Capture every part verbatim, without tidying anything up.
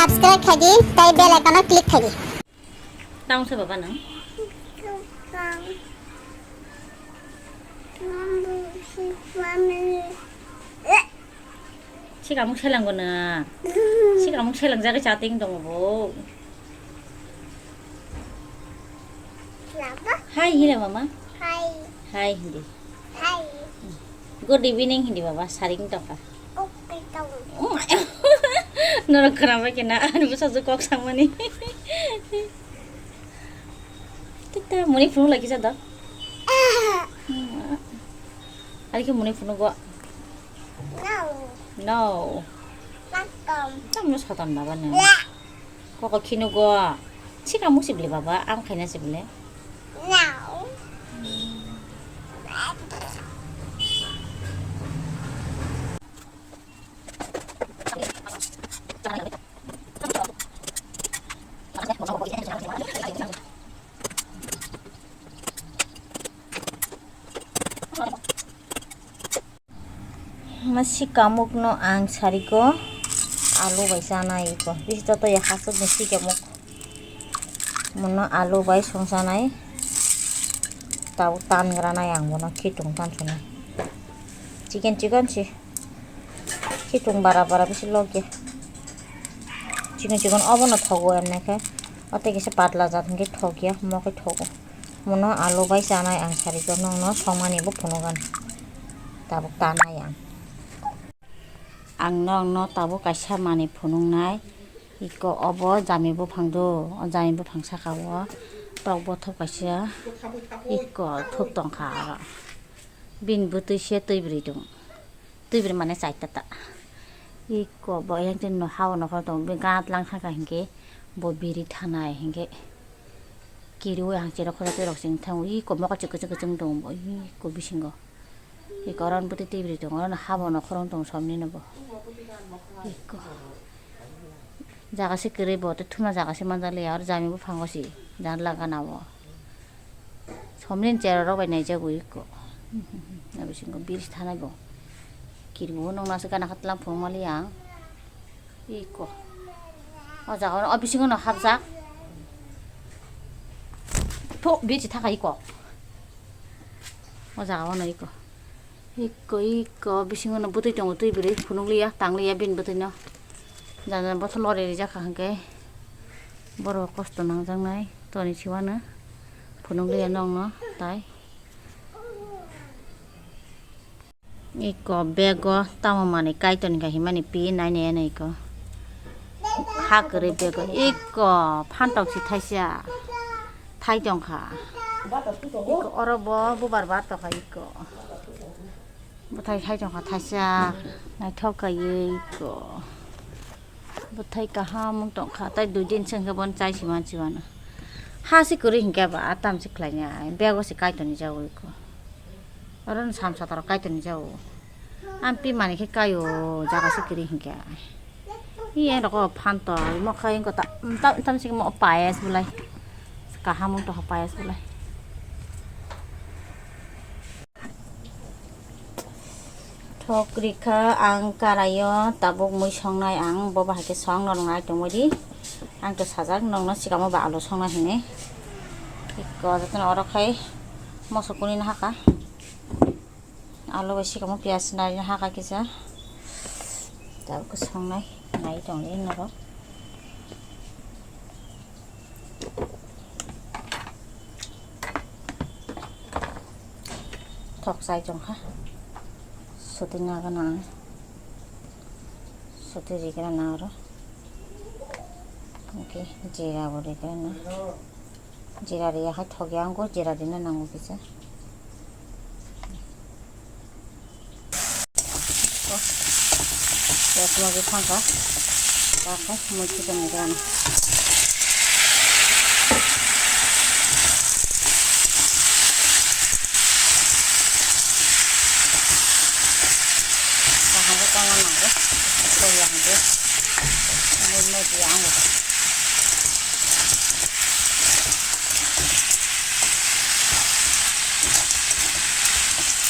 Subscribe khai di, tai bell icon o click khai di. Tamo se baba nang? Sikamung selanggo na. Sikamung selangjagwi chatting tongo bo. Hai hile mama. Hai. Hai hindi. Hai. Good evening hindi baba, saring tongkha. Norok khwnabai khe na, ani bwsajwk kok samani. Tita, muni phunuk lai kisa da. Ari khe muni phunuk go. No. No. Welcome. Tamo soton baba no. Koko khinugo. Chika musibli baba, ang khaina sibli. No. Ma sikamukno ang sariko alu bai chanai iko. Bisi joto ya hasukni sikamuk. Mono alu bai songchanai. Tabuk tangranai ang bono khitung tansonai. Chicken chicken si. Khitung bara bara bisi logya. Chicken chicken obono thogo emne khe. O tei kisa patla jat hwnkhe thokya, mo khe thogo. Mono alu bai chanai ang sariko, nokno songmani bo phunugan. Tabuk tanai ang. Ang nokno tabuk kaisa manwi phunuknai. Iko obo jami buphang do, o jami buphang saka o tok bothop kaisa iko thup tongkha aro. Bini bwtwi se twi bwrwi tong. Twi bwrwi mane chaita ta. Iko bo yang tin no hao no khoro tong, bini gat lang thangkha hinkhe bo biri thanai hinkhe. Kiriwi hangse rok khoja twi rok sing thango. Iko mokol chwk kwchwng kwchwng tongo bo. Iko bisingo. Iko oro bwtwi twi bwrwi tongo. Oro habo no khorang tongo somni no bo. Iko. Jaga se kwrwi bo tei thumna jaga se manjak liya. Oro jami buphango se janla gana o. Somni ni chera rok bai naijago iko. Abo bisingo biri se thanai bo. Kiriwi nokna se gana kha tlang phung mali ang. Iko. O jaga o bisingo no hapjak. Pho, biri thaka iko. O jaga o no iko. Iko, iko, bisingo no bwtwi tongo, twi bwrwi phunukliya, tangliya bini bwtwi no. Jana bothor lori rijak kha hwnkhe. Borok kosto nangjaknai, toni siwano. Phunukliya nokno, tai. Iko bego tamo manwi kaitor ni kahimani pi nai nai ano iko. Ha kwrwi bego iko phantok si thaisa thai tongkha. Iko oro bo bubar bar tokha iko. Bwthai thai tongkha thaisa naithok kaiwi iko. Bwthai kaham wng tongkha, tei dui din se hwnkhe bono chai si mansi mano. Ha se kwrwi hinkhe ba, a tam se khlainai, bego se kaitor ni jago eko. Oro no sam sotoro kaitor ni jago. Amtwi manwi khe kaio, jaga se kwrwi hinkhe. Iye roko phanto, imo khai wngkha ta, tam, tam se mo payas bolai. Kaham wng tongkha payas bolai. Thok rikha ang karaio tabuk mui songnai ang bo bahai khe song norok nai tongmodi. Ang to sajak nokno sikamo ba alu songnai hinwi. Iko jotono oro khai moso kuni no haka. Alu bai sikamo piyaj nai no haka kisa. Tabuk khe songnai nai tongdi norok. Thok chai tongkha. Sotwi nagana ang. Sotwi rigrana oro. Hwnkhe jera bo rigrana. Jera riya khai thokya wngkho, jera rina nango kisa. Piyaj mogi thangkha. Takhe mui chiton ni gana. Kaham khe tongna nango. Koya hwnkhe. Mui mogi ang.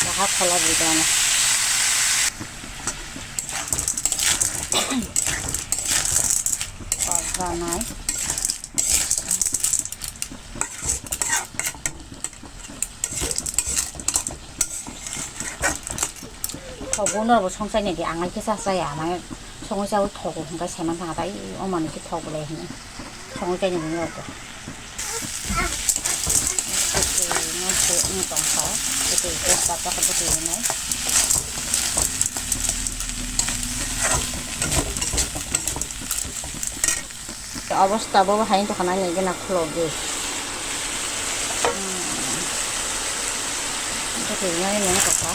Kaha phola bidana. Nai. Thogo norok bo songchai nai di, ang hai khe cha chaya, mane songwi chaui thogo hwnkhe saiman thangkha tai, o manwi khe thogo le hwnwi songwi chai nai di norok bo. Bwtwi no se wng tongkha, bwtwi tejpata khe bwtwi rwnai. Obosta bo hai tongkha nai gana khulogwi. Hmm. Bwtwi rwnai nung tongkha.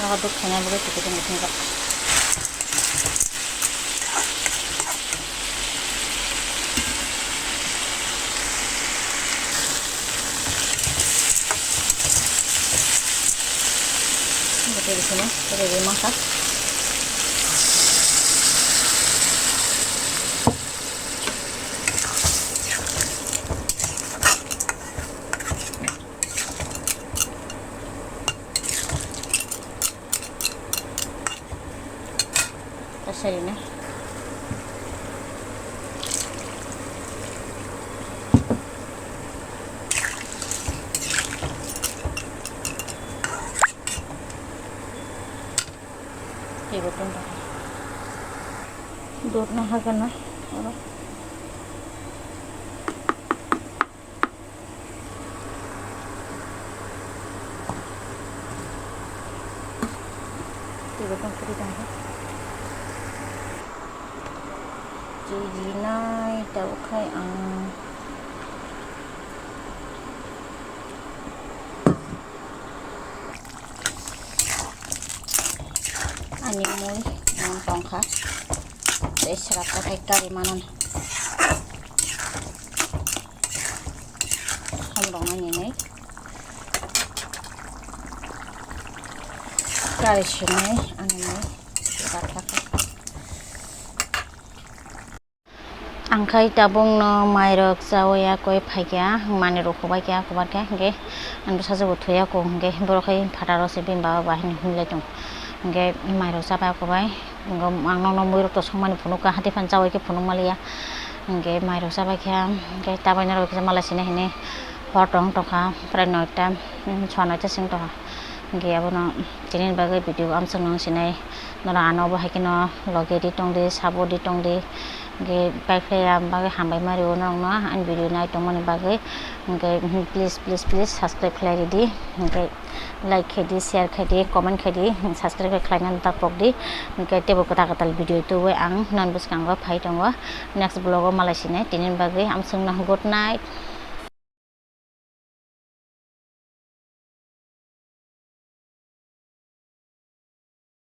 Abo duk khaina bagwi tiki tiki tiki. Bwtwi bisino bwtwi rimangkha. Kasarina. Teibo tongkha. Dotna hagana oro. Teibo tongkha tongkha. Chujinai tabuk khai ang. Ani mui, ang tongkha. Tei srapta khai kari manan. Hamrok nani nai. Kari sinai, ani mui. Gathak. Ang khai tabukno mairok chaui yakui phaikha, manwirok hubaikha, hubaikha, hwnkhe ani bwsajwkbo thwiya kho, hwnkhe borok khai phataro se bini baba bai hinwi himlai tongo. Hwnkhe mairok chabai yakui bai, ang nokno muirok to songmani phunukha, hati phano chaui khe phunuk manliya. Hwnkhe mairok chabaikha, hwnkhe tabai norok kisa malai sini hinwi hor tong tongkha, prai noita, swa noita sing tongkha. Hwnkhe abono tini bagwi video amsong nang sinai, norok ano bo hai kheno loge ri tongdi, sabo ri tongdi. Hwnkhe paiphlaiya bagwi hambai ma rio norokno ani video nai tongmani bagwi. Hwnkhe please, please, please subscribe khlai ridi. Hwnkhe like khaidi, share khaidi, comment khaidi, subscribe khlaina ta pokdi. Hwnkhe teibo kwtal kwtal video tubui ang non bwskango phai tongo. Next vlog o malai sinai, tini bagwi amsongno good night.